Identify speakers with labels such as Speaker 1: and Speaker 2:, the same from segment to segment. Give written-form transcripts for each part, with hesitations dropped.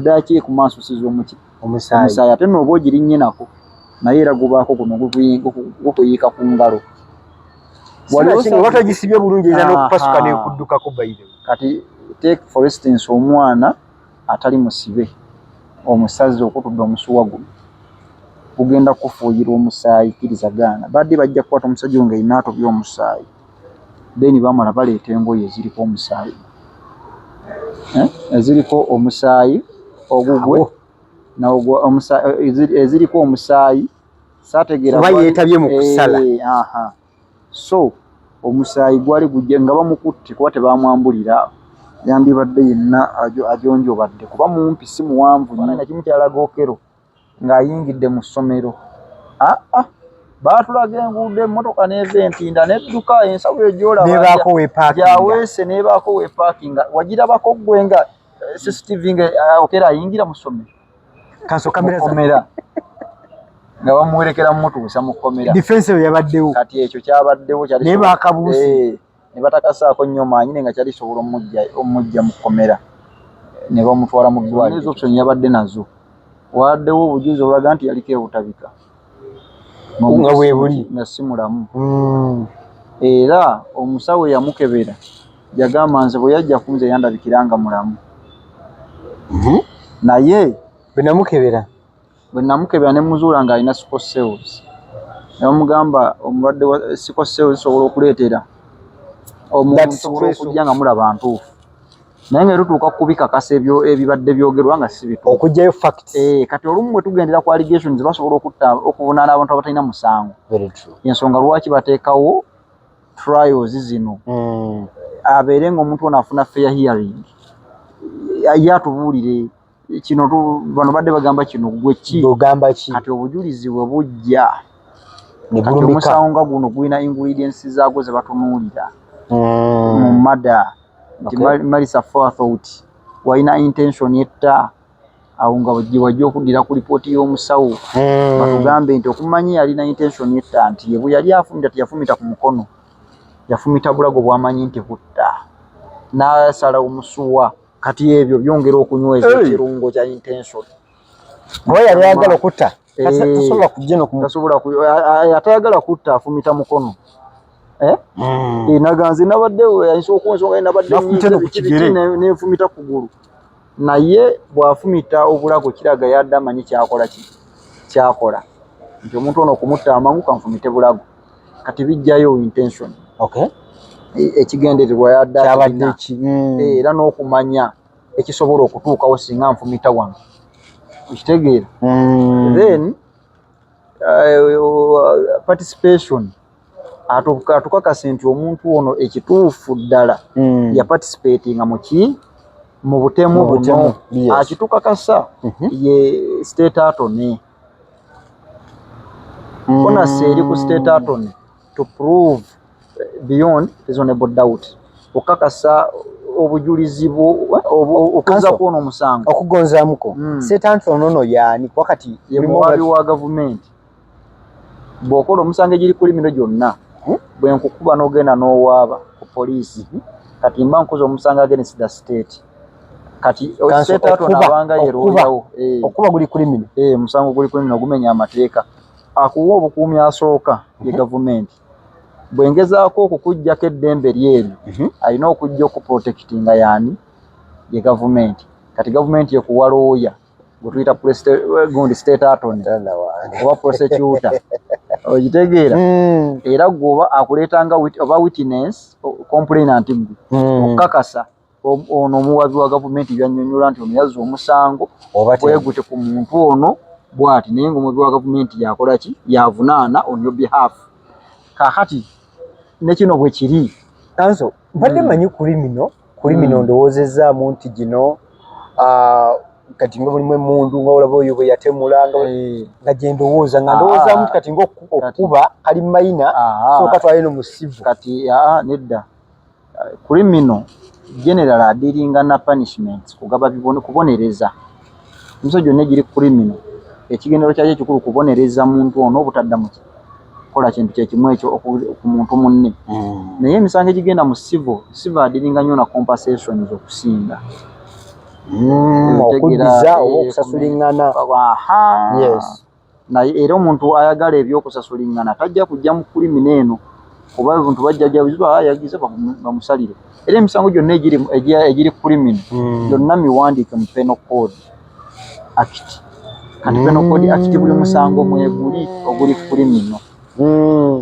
Speaker 1: Ddaaki ekumansusiza omuki?
Speaker 2: Omusaayi.
Speaker 1: Omusaayi. Ate nooba ogirinnye nako, naye era gubaako guno gukuyiika ku ngalo.
Speaker 2: Oba togisibye bulungi, eyinza n'okupasuka nekuddukako baire.
Speaker 1: Kati take for instance omwana atali musibe, omusazi okutudde omusuwa guno gugenda kufuuyira omusaayi. Kkiriza gaana, badde bajja kukwata omusajja oyo nga erina atobye omusaayi, then bamala baleeta engoye eziriko omusaayi, eh? Eziriko omusaayi ogugwe eziriko omusaayi, saategeera.
Speaker 2: Kuba yeetabye mu kusala.
Speaker 1: Eh, aha. So omusaayi gwali gujja nga bamukutte, kuba tebamwambulira, yandibadde yenna ajonjobadde, kuba mumpi, si muwanvu nnyo. Kimu kyalaga Okello ng'ayingidde mu ssomero. Aa, baatulaga enguudo, emmotoka n'eva entinda nedduka, ensawo eyo gy'olaba
Speaker 2: Nebaako weepaakinga.
Speaker 1: Gyaweese nebaako weepaakinga. Wagirabako ggwe nga CCTV nga Okello ayingira mu ssomero?
Speaker 2: Kanso kamera
Speaker 1: Mu kkomera, nga bamuwerekera mumutuusa mu kkomera.
Speaker 2: Defense eyo yabaddewo.
Speaker 1: Kati ekyo kyabaddewo kyali
Speaker 2: Naye baakabuuse.
Speaker 1: Eh, ne batakasaako nnyo maanyi, naye nga kyali sobola omujja mu kkomera ne bamutwala mu ddwaliro. Ezo option yabadde nazo. Waddewo obujulizi obulaga nti yaliko ebutabika.
Speaker 2: Nga bwe buli.
Speaker 1: Nga si mulamu. Era omusawo yamukebera yagamba, "Nze bwe yajja ku nze yandabikira nga mulamu, naye
Speaker 2: Bwe namukebera.
Speaker 1: Bwe namukebera ne muzuula ng'alina sickle cells." Ne bamugamba omulwadde wa sickle cells zisobola okuleetera omuntu
Speaker 2: stress.
Speaker 1: Okujja nga mulaba ntuufu, naye nga tutuuka kubikakasa ebyo ebibadde byogerwa nga si bituufu.
Speaker 2: Okuggyayo facts.
Speaker 1: Eh, kati olumu bwe tugendera ku allegations, basobola okutta, okuvunaana abantu abatalina musango.
Speaker 2: Very true.
Speaker 1: Ensonga lwaki bateekawo trials zino, abeere ng'omuntu ono afuna fair hearing, ye atubuulire kino, bano badde bagamba kino, gwe ki?
Speaker 2: Ogamba ki?
Speaker 1: Kati obujulizi bwe bujja
Speaker 2: Ne
Speaker 1: kati
Speaker 2: bulumika.
Speaker 1: Omusango nga guno gulina ingredients zaagwo ze batunuulira mu murder nti malice aforethought, walina intention etta. Awo nga gye wajja okuddira ku lipooti y'omusawo, batugambe nti okumanyi yalina intention etta, nti ye bwe yali afumita teyafumita ku mukono, yafumita bulago bwamanyi nti butta, n'asala omusuwa. Kati ebyo byongera okunyweza ekirungo kya intention.
Speaker 2: Oba yali ayagala okutta.
Speaker 1: Eh.
Speaker 2: Tasobola kujja no
Speaker 1: Tasobola atayagala kutta afumita mukono, eh? Eh, naganze nabadde ayinza okunsonga nabadde
Speaker 2: Nafumita no ku
Speaker 1: biki
Speaker 2: kigere.
Speaker 1: Nenfumita kugulu, naye bw'afumita obulago kiraga yadde amanyi kyakola, ki kyakola, nti omuntu ono okumutta amangu kanfumite bulago. Kati bijjayo intention. Ekigendererwa yadde
Speaker 2: Kyabadde
Speaker 1: akirina.
Speaker 2: ki?
Speaker 1: Eh, era n'okumanya ekisobola okutuukawo singa nfumita wano, okitegeera? Then participation, atukakase nti omuntu ono ekituufu ddala yaparticipatinga muki? Mu butemu
Speaker 2: Mu butemu,
Speaker 1: buno.
Speaker 2: Yes.
Speaker 1: Akitukakasa ye state attorney. Onus eri ku state attorney to prove beyond reasonable doubt, okukakasa obujulizi okuzza
Speaker 2: Counsel.
Speaker 1: kwona omusango.
Speaker 2: Okugonzaamuko. State attorney ono yaani? Kuba kati
Speaker 1: Ye muwaabi wa gavumenti. Bw'okola omusango egiri criminal gyonna, bwe nkukuba n'ogenda n'owaaba ku poliisi, kati mba nkoze omusango against the state. Kati
Speaker 2: Counsel,
Speaker 1: state attorney abanga ye looyawo. Eh.
Speaker 2: Okuba guli criminal.
Speaker 1: Eh, omusango guli criminal, gumenya amateeka, akuwa obukuumi asooka ye gavumenti. Bwe ngezaako okukuggyako eddembe lyeryo, alina okujja okuprotectinga yaani? Ye gavumenti. Kati gavumenti ekuwa looya gwe tuyita gundi state attorney oba prosecutor, okitegeera? Era gwe oba akuleetanga oba witness, complainant, gwe okukakasa ono omuwabi wa gavumenti byannyonnyola nti ono yazza omusango
Speaker 2: Oba
Speaker 1: bwegute ku muntu ono bw'ati, naye ng'omuwabi wa gavumenti yakola ki? Yavunaana on your behalf. Kaakati ne kino bwe kiri.
Speaker 2: Counsel, mbadde manyi criminal ndowoozezaamu nti gino, ah, kati nga mulimu emmundu, nga olaba oyo bwe yatemula, nga nga gye ndowooza, nga ndowoozaamu nti kati nga okukuba kali mayina, sooka twale no mu civil.
Speaker 1: Kati aa, nedda. Criminal general adealinga na punishments, kugaba kubonereza. Emisango gyonna egiri criminal, ekigendero kyakyo ekikulu kubonereza muntu ono obutadda mu kukola kintu kyekimu ekyo ku muntu munne. Naye emisango egigenda mu civil, civil adealinga nnyo na compensations okusinga.
Speaker 2: Okuddiza oba okusasulingana.
Speaker 1: Yes. Naye era omuntu ayagala ebyokusasulingana tajja kujja mu criminal eno, kuba abantu bajja yagize bamusalire. Era emisango gyonna egiri criminal gyonna miwandiike mu Penal Code Act. Kati Penal Code Act buli musango mweguli oguli criminal.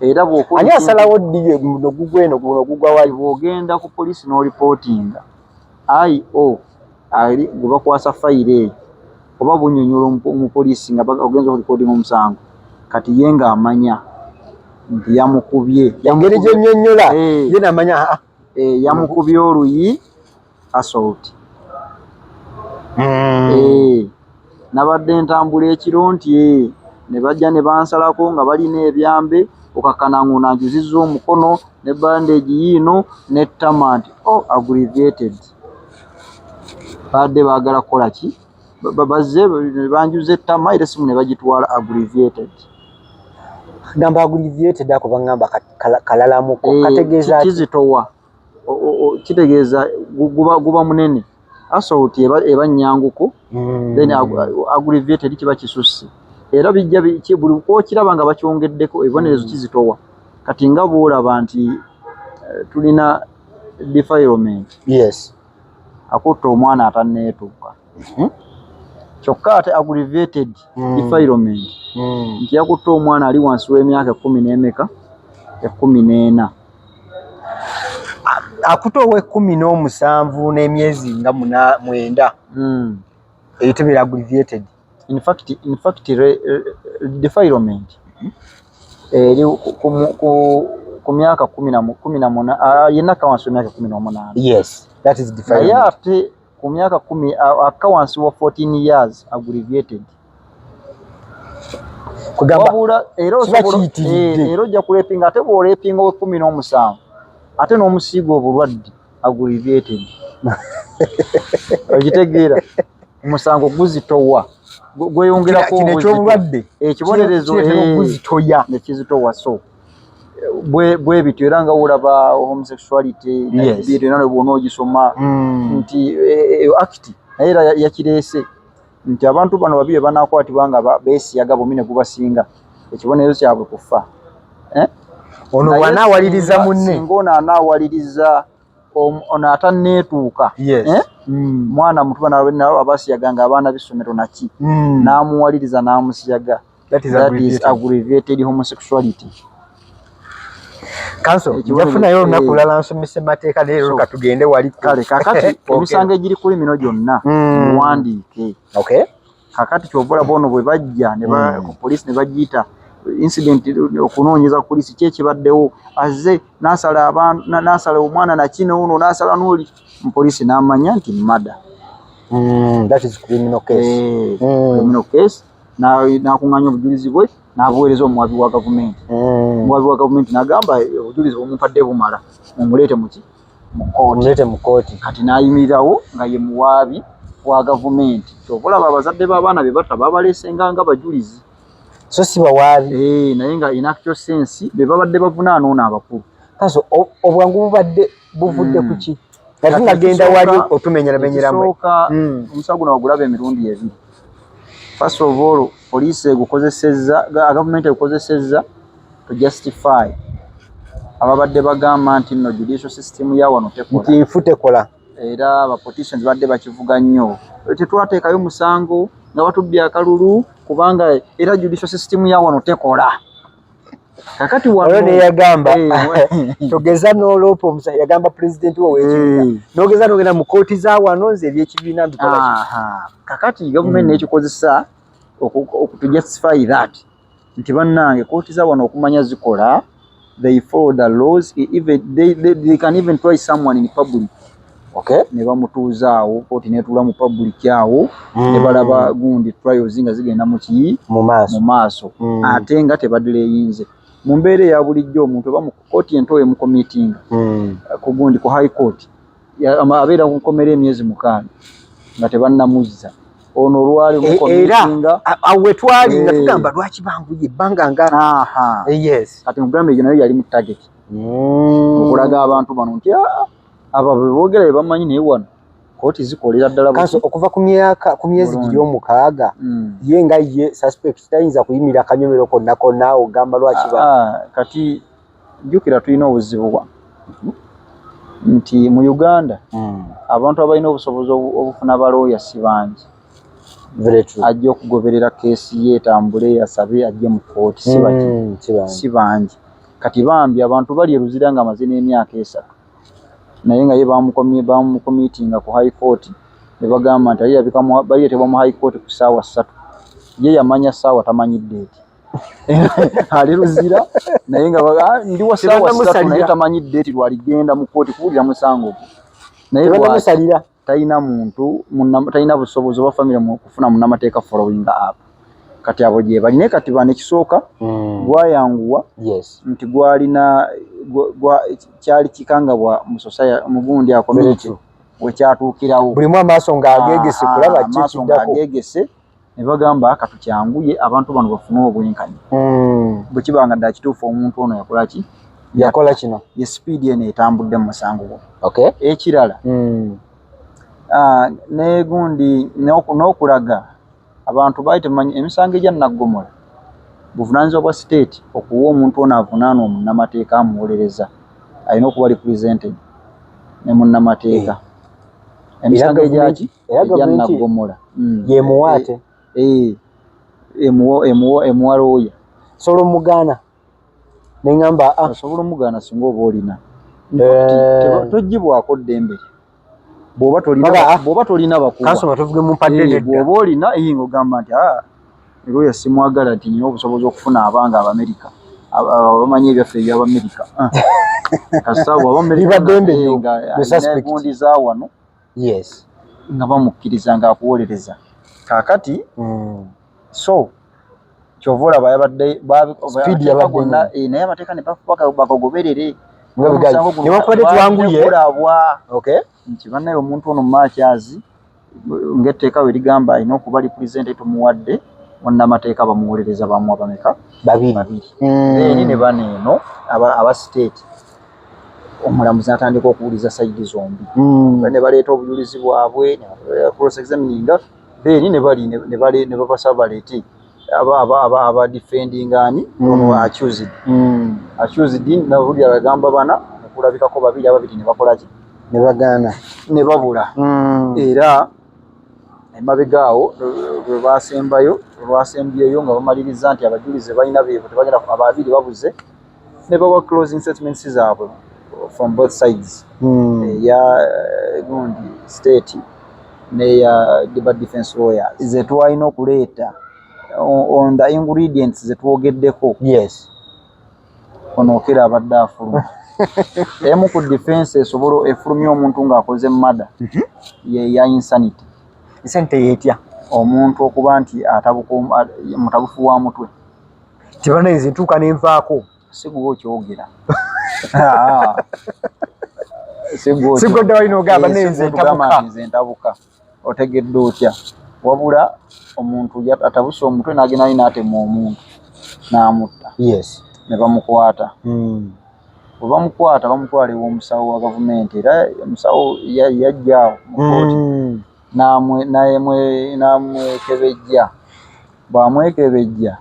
Speaker 1: Era bw'okola
Speaker 2: Ani asalawo ddi guno gugwa eno, guno gugwa wali?
Speaker 1: Bw'ogenda ku poliisi n'oripootinga, IO ali gwe bakwasa fayiro eyo oba bunyonyola omupoliisi nga ogenza okulipoodinga omusango, kati ye ng'amanya nti yamukubye.
Speaker 2: Engeri gyennyonnyola ye namanya.
Speaker 1: Yamukubye oluyi, assault. Nabadde ntambula ekiro nti ne bajja ne bansalako nga balina ebyambe, okakkana ng'onanjuzizza omukono ne bandage yiino n'ettama nti oh, aggravated. Badde baagala kukola ki? Bazze ne banjuza ettama era essimu ne bagitwala, aggravated.
Speaker 2: Gamba aggravated ako baŋŋamba kalalamuko, kategeeza ki?
Speaker 1: Kizitowa, kitegeeza guba munene. Assault eba nnyanguko, then aggravated kiba kisusse. Era bijja buli kwokiraba nga bakyongeddeko ebibonerezo kizitowa. Kati nga bw'olaba nti tulina defilement. Akutta omwana atanneetuuka. Kyokka ate aggravated defilement nti yakutta omwana ali wansi w'emyaka 10 n'emeka, 14.
Speaker 2: Akuta ow'e17 n'emyezi nga 9 eyo tebeera aggravated?
Speaker 1: In fact defilement eri ku myaka 18, yenna akka wansi w'emyaka 18.
Speaker 2: Yes, that is
Speaker 1: Naye
Speaker 2: defilement.
Speaker 1: ate ku myaka 10, akka wansi wa 14 years, aggravated.
Speaker 2: Kugamba
Speaker 1: Wabula era
Speaker 2: kiba
Speaker 1: osobola
Speaker 2: kiyitiridde.
Speaker 1: Era ojja kurepinga, ate bw'orepinga ow'e17 ate n'omusiiga obulwadde, aggravated. Okitegeera, omusango guzitowa, gweyongerako
Speaker 2: Kino
Speaker 1: obuzito.
Speaker 2: ekyobulwadde
Speaker 1: Ekibonerezo
Speaker 2: kireetera okuzitoya.
Speaker 1: Nekizitowa. So bwe bityo, era nga olaba homosexuality era bw'ona ogisoma nti eyo act naye era yakireese nti abantu bano babiri banakwatibwa nga beesiyaga bombi ne gubasinga, ekibonerezo kyabwe kufa. Eh?
Speaker 2: Ono
Speaker 1: Naye
Speaker 2: bw'anaawaliriza munne.
Speaker 1: Singa ono anaawaliriza ono atanneetuuka, eh? Mwana muto, nabo abasiyaganga abaana b'essomero naki, n'amuwaliriza n'amusiyaga,
Speaker 2: That is
Speaker 1: that is
Speaker 2: aggravated.
Speaker 1: Aggravated homosexuality.
Speaker 2: Counsel, njafunayo olunaku lulala nsomese mateeka, leero
Speaker 1: So,
Speaker 2: leka tugende wali
Speaker 1: Kale kakati emisango egiri kuli mino gyonna muwandiike. Kakati kyova olaba ono bwe bajja ne ku poliisi ne bagiyita incident okunoonyeza ku poliisi ki ekibaddewo, azze n'asala abantu, n'asala omwana nakino, ono n'asala n'oli, mupoliisi n'amanya nti murder.
Speaker 2: That is criminal case.
Speaker 1: Criminal case, n'akuŋŋaanya obujulizi bwe n'abuweereza omuwabi wa gavumenti. Omuwabi wa gavumenti n'agamba, obujulizi bwemumpadde bumala, mumuleete muki, mu kooti.
Speaker 2: Muleete mu kooti.
Speaker 1: Kati n'ayimirirawo nga ye muwaabi wa gavumenti. Kyova olaba abazadde b'abaana be batta babaleesenga nga bajulizi.
Speaker 2: So si bawaabi.
Speaker 1: Naye nga in actual sense be babadde bavunaana ono abakulu.
Speaker 2: Counsel, obwangu bubadde buvudde ku ki? Nga
Speaker 1: Kati
Speaker 2: tunagenda wali otumenyeramenyeramu.
Speaker 1: Ekisooka, omusango guno wagulaba emirundi ebiri. First of all, poliisi egukozesezza, gavumenti egukozesezza to justify ababadde bagamba nti nno judicial system ya wano tekola.
Speaker 2: Nti nfu tekola.
Speaker 1: Era aba politicians badde bakivuga nnyo, tetwateekayo musango nga batubbye akalulu kubanga era judicial system ya wano tekola. Kakati wano
Speaker 2: Olwo neyagamba togeza n'oloopa omusa, yagamba pulezidenti we w'ekibiina, n'ogeza n'ogenda mu kooti za wano, nze ebyekibiina mbikola ki?
Speaker 1: Aha. Kakati gavumenti nekikozesa to justify that nti bannange kooti za wano okumanya zikola, they follow the laws, even they can even try someone in public. Ne bamutuuzaawo, kooti netuula mu public awo ne balaba gundi trials nga zigenda mu ki?
Speaker 2: Mu maaso.
Speaker 1: Mu maaso. Ate nga tebadireyinze. Mu mbeera eya bulijjo omuntu oba mu kooti ento emukomitinga ku gundi ku high court, abeera ku nkomera emyezi 6 nga tebannamuzza. Ono olwali
Speaker 2: Era
Speaker 1: mukomitinga.
Speaker 2: Awo we twali nga tugamba lwaki banguye ebbanga nga yes.
Speaker 1: Kati mugambe egyo nayo yali mu target okulaga abantu bano nti abo be boogera be bamanyi, naye wano Kooti zikolera ddala.
Speaker 2: Counsel, okuva ku myaka, ku myezi
Speaker 1: Bulungi.
Speaker 2: giri 6, ye nga ye suspect tayinza kuyimira kanyomero konna konna ogamba lwaki ba
Speaker 1: Ah, kati jjukira tulina obuzibu bwa nti mu Uganda abantu abalina obusobozi obufuna balooya si bangi.
Speaker 2: Very true.
Speaker 1: Ajja okugoberera keesi ye etambule, asabe ajje mu kooti, si baki?
Speaker 2: Si bangi.
Speaker 1: Si bangi. Kati bambi abantu bali e Luzira nga amaze n'emyaka 3, naye nga ye bamucommittinga ku High Court ne bagamba nti alirabika balireetebwa mu High Court ku ssaawa 3. Ye yamanya ssaawa, tamanyi date. Ali Luzira naye nga ndi wa ssaawa 3, naye
Speaker 2: Tebannamusalira.
Speaker 1: tamanyi date lwaligenda mu kooti kuwulira musango gwe. Naye lwaki?
Speaker 2: Tebannamusalira.
Speaker 1: Talina muntu talina busobozi oba famire mu kufuna munnamateeka following up. Kati abo gye bali. Naye kati bano ekisooka gwayanguwa nti gwalina kyali kikangabwa mu society, mu gundi a
Speaker 2: Very
Speaker 1: community
Speaker 2: true.
Speaker 1: wekyatuukirawo.
Speaker 2: Bulimu amaaso ng'ageegese kulaba ki
Speaker 1: Amaaso
Speaker 2: ekiddako.
Speaker 1: ng'ageegese, ne bagamba katukyanguye abantu bano bafune obwenkanya. Bwe kiba nga ddala kituufu omuntu ono yakola ki,
Speaker 2: yakola kino,
Speaker 1: ye speed eno etambudde mu musango gwo. Ekirala, negundi n'okulaga abantu baali tebamanyi emisango egya naggomola buvunaanyizibwa bwa state okuwa omuntu ono avunaanwa omunnamateeka amuwolereza, alina okuba represented ne munnamateeka. Emisango egyaki?
Speaker 2: Era
Speaker 1: Egya
Speaker 2: gavumenti
Speaker 1: naggomola.
Speaker 2: Yemuwaate.
Speaker 1: Eh, emuwa looya.
Speaker 2: Sobola omugaana neŋŋamba ah,
Speaker 1: Osobola omugaana singa oba olina. Togibwako ddembe lye bw'oba tolina.
Speaker 2: Baba, ah.
Speaker 1: Bw'oba tolina bakuwa.
Speaker 2: Counsel batuvuge mumpadde.
Speaker 1: Eh,
Speaker 2: Nedda.
Speaker 1: Bw'oba olina nga ogamba nti "Ah, looya simwagala, nti nina obusobozi okufuna abange Abamerika abamanyi ebyaffe eby'Abamerika." Ah. Kasita Abamerika
Speaker 2: Liba ddembe lyo,
Speaker 1: nga
Speaker 2: the
Speaker 1: alina
Speaker 2: suspect.
Speaker 1: egundi za wano nga bamukkiriza ng'akuwolereza kaakati. So kyova olaba yabadde
Speaker 2: Speed
Speaker 1: amateeka
Speaker 2: yabadde
Speaker 1: gonna,
Speaker 2: nnyo.
Speaker 1: naye amateeka ne bakagoberere.
Speaker 2: Nga bwe gali.
Speaker 1: Omusango guno
Speaker 2: Newankubadde twanguye.
Speaker 1: kulabwa nti bannaye omuntu ono maakyazi ng'etteeka we ligamba alina okuba represented, tumuwadde munnamateeka bamuwolereza, bamuwa bameka?
Speaker 2: Babiri.
Speaker 1: Babiri. Then ne bano eno aba state, omulamuzi n'atandika okuwuliza side zombi. Ne baleeta obujulizi bwabwe, cross examining, then ne bali ne babasaba baleete aba defending ani? Ono accused. Accused nabuli agamba bana, nekulabikako babiri, ababiri ne bakola ki?
Speaker 2: Ne bagaana.
Speaker 1: Ne babula. Era emabega awo lwe basembayo, lwasembyeyo nga bamaliriza nti abajulizi balina beebo, tebagenda, ababiri babuze, ne bawa closing statements zaabwe from both sides, eya gundi state neya ba defense lawyers ze twalina okuleeta on the ingredients zetwogeddeko. Ono Okello abadde afuluma. Emu ku defense esobola efulumya omuntu ng'akoze murder ye ya insanity.
Speaker 2: Insanity yeetya?
Speaker 1: Omuntu okuba nti atabuka mutabufu wa mutwe.
Speaker 2: Tebanayiza ntuuka nenvaako.
Speaker 1: Si gwe okyogera.
Speaker 2: Si gwe dda walina ogamba,
Speaker 1: Eh,
Speaker 2: naye
Speaker 1: si
Speaker 2: nze
Speaker 1: gwe otugamba
Speaker 2: ntabuka.
Speaker 1: nti nze ntabuka. Otegedde otya? Wabula omuntu atabuse omutwe n'agenda ali n'atema omuntu n'amutta ne bamukwata. Bwe bamukwata, bamutwala ew'omusawo wa gavumenti, era omusawo yajja awo mu kooti n'amwekebejja. Bw'amwekebejja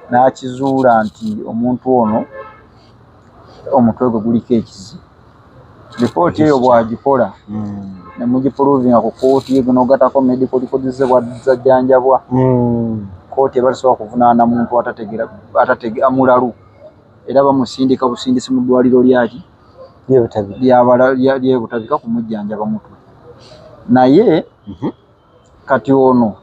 Speaker 1: n'akizuula nti omuntu ono omutwe gwe guliko ekizibu. Lipooti eyo bw'agikola ne mugiprovinga ku kooti, n'ogatako medical records ze bwazajjanjabwa, kooti eba tesobola kuvunaana muntu atategera mulalu, era bamusindika busindisi mu ddwaliro lyaki? Lyebutabika kumujjanjaba mutwe. Naye kati ono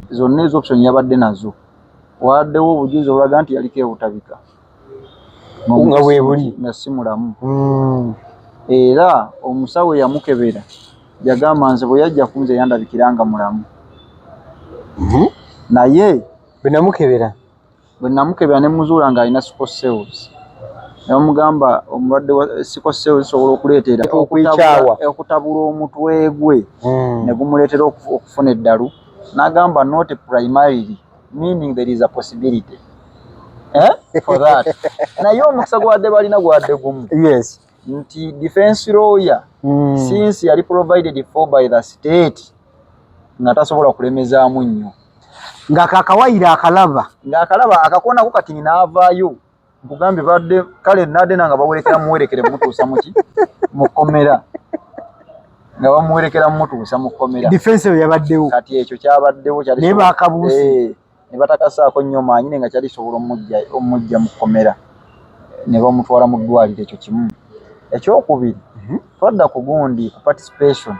Speaker 1: zonna ezo option yabadde nazo, waddewo obujulizi obulaga nti yaliko ebutabika
Speaker 2: Nga weebuli.
Speaker 1: nga si mulamu. Era omusawo eyamukebera yagamba, "Nze bwe yajja ku nze yandabikira nga mulamu, naye
Speaker 2: Bwe namukebera,
Speaker 1: bwe namukebera ne muzuula ng'alina sickle cells." Ne bamugamba omulwadde wa sickle cells zisobola okuleetera
Speaker 2: Okwekyawa.
Speaker 1: okutabula omutwe gwe ne gumuleetera okufuna eddalu. N'agamba, "Not primarily," meaning there is a possibility, eh? For that. Naye omukisa gwadde balina gwadde gumu. Nti defense lawyer, since yali provided for by the state, nga tasobola kulemezaamu nnyo.
Speaker 2: Nga kakawayiro akalaba.
Speaker 1: Ng'akalaba akakoonako kati n'avaayo. Nkugambye, badde kale nadde nanga bawerekera muwerekere mutuusa muki mu kkomera, nga bamuwerekera mutuusa mu kkomera.
Speaker 2: Defense eyo yabaddewo.
Speaker 1: Kati ekyo kyabaddewo kyali
Speaker 2: Naye bakabuuse.
Speaker 1: Eh, ne batakasaako nnyo maanyi, naye nga kyalisobola omujja mu kkomera ne bamutwala mu ddwaliro. Ekyo kimu. Ekyokubiri, twadda ku gundi, ku participation.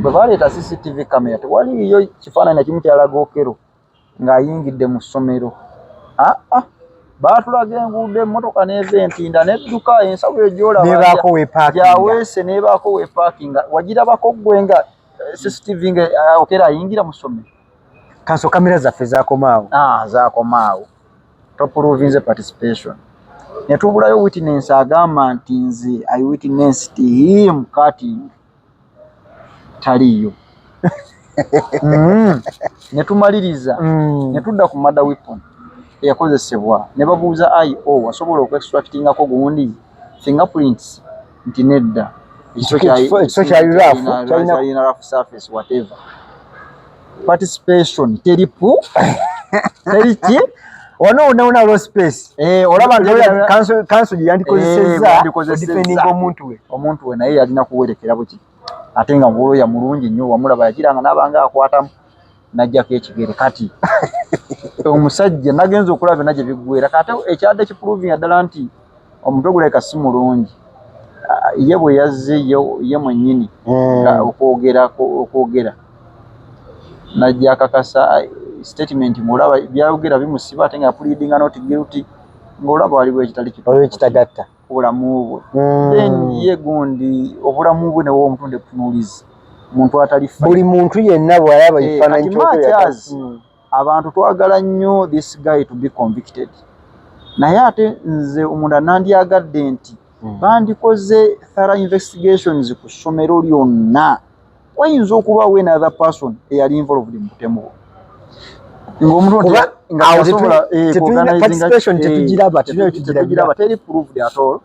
Speaker 1: Bwe baleeta CCTV camera, tewaliiyo kifaananyi na kimu kyalaga Okello ng'ayingidde mu ssomero. Aa, baatulaga enguudo, emmotoka n'eva entinda n'edduka, ensawo eyo gy'olaba
Speaker 2: Nebaako wepaakinga.
Speaker 1: Gyaweese n'ebaako wepaakinga. Wagirabako ggwe nga CCTV nga Okello ayingira mu ssomero?
Speaker 2: Kanso kamera zaffe zakomaawo.
Speaker 1: Ah, zakomaawo. Toprovinze participation. Ne tubulayo witness agamba nti nze I witnessed him cutting, taliiyo. Ne tumaliriza, ne tudda ku murder weapon eyakozesebwa, ne babuuza IO, wasobola okuextractingako gundi fingerprints? Nti nedda.
Speaker 2: Ekiso kyali rough,
Speaker 1: kyalina rough surface, whatever. Participation teri pu teri ki.
Speaker 2: Wano wonna wonna waliwo space.
Speaker 1: Eh, olaba nti
Speaker 2: Kanso gye yandikozesezza
Speaker 1: yandikozesezza.
Speaker 2: Odefendinga omuntu we.
Speaker 1: Omuntu we, naye yalina kuwerekera buki, ate nga ngoloya mulungi nnyo, wamulaba yakiranga n'abanga akwatamu n'ajjako ekigere. Kati omusajja nagenza okulaba byonna gye biggwera. Kati ekyadde kiprovinga ddala nti omutwe gulabika si mulungi. Ah, ye bwe yazze ye mwennyini nga okwogera najja akakasa statement, ng'olaba byayogera bimusiba, ate nga yapleadinga not guilty, ng'olaba waliwo ekitali kituufu
Speaker 2: Waliwo ekitagatta.
Speaker 1: Ku bulamu bwe. Then ye gundi obulamu bwe newa omutundu ekutunuulizi muntu atali fa.
Speaker 2: Buli muntu yenna bw'alaba
Speaker 1: Eh,
Speaker 2: ekifaananyi
Speaker 1: kati
Speaker 2: ky'Okello
Speaker 1: Mathias, abantu twagala nnyo this guy to be convicted, naye ate nze omunda nandyagadde nti bandikoze thorough investigations ku ssomero lyonna. Wayinza okubaawo another person eyali involved mu butemu bwo, ng'omuntu
Speaker 2: Kuba
Speaker 1: nga
Speaker 2: awo
Speaker 1: tasobola,
Speaker 2: tetulina
Speaker 1: kuorganizinga-
Speaker 2: participation, tetugiraba, tulina
Speaker 1: tetugiraba,
Speaker 2: tetugiraba.
Speaker 1: Teri proved at all,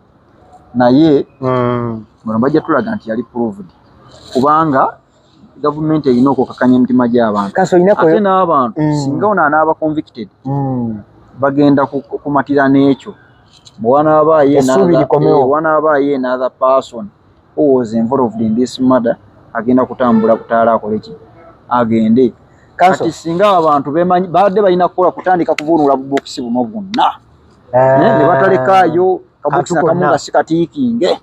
Speaker 1: naye bano bajja tulaga nti yali proved, kubanga gavumenti erina okukakanya emitima gy'abantu
Speaker 2: Kanso olina
Speaker 1: ate n'abantu. Singa ono anaaba convicted, bagenda kumatira n'ekyo. Bw'anaabaayo
Speaker 2: Essuubi likomewo.
Speaker 1: Wanaabaayo another person who was involved in this murder, agenda kutambula kutaala akole ki, agende.
Speaker 2: Kanso
Speaker 1: Kati singa abantu bemanyi babadde balina kukola kutandika kuvuunula bubokisi buno bwonna, ne batalekaayo kabokisi
Speaker 2: Kantu
Speaker 1: nakamu
Speaker 2: konna.
Speaker 1: nga si katiikinge,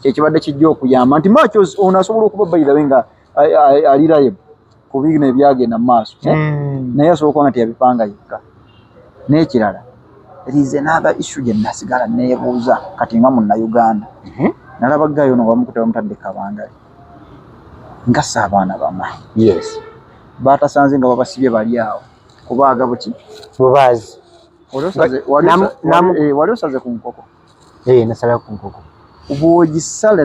Speaker 1: kyekibadde kijja okuyamba nti Machos ono asobola okuba, by the way, nga ali liable ku bino ebyagenda mu maaso, eh? Naye asobola okuba nga teyabipanga yekka. N'ekirala, there is another issue gye nasigala neebuuza kati nga munnayuganda. Nalaba guy ono bamukutte, bamutadde kabangali, nga si abaana bama batasanze nga babasibye bali awo kubaaga buki.
Speaker 2: Bubaazi.
Speaker 1: Wali wali osaze ku nkoko?
Speaker 2: Eh, nasala ku nkoko.
Speaker 1: Bw'ogisala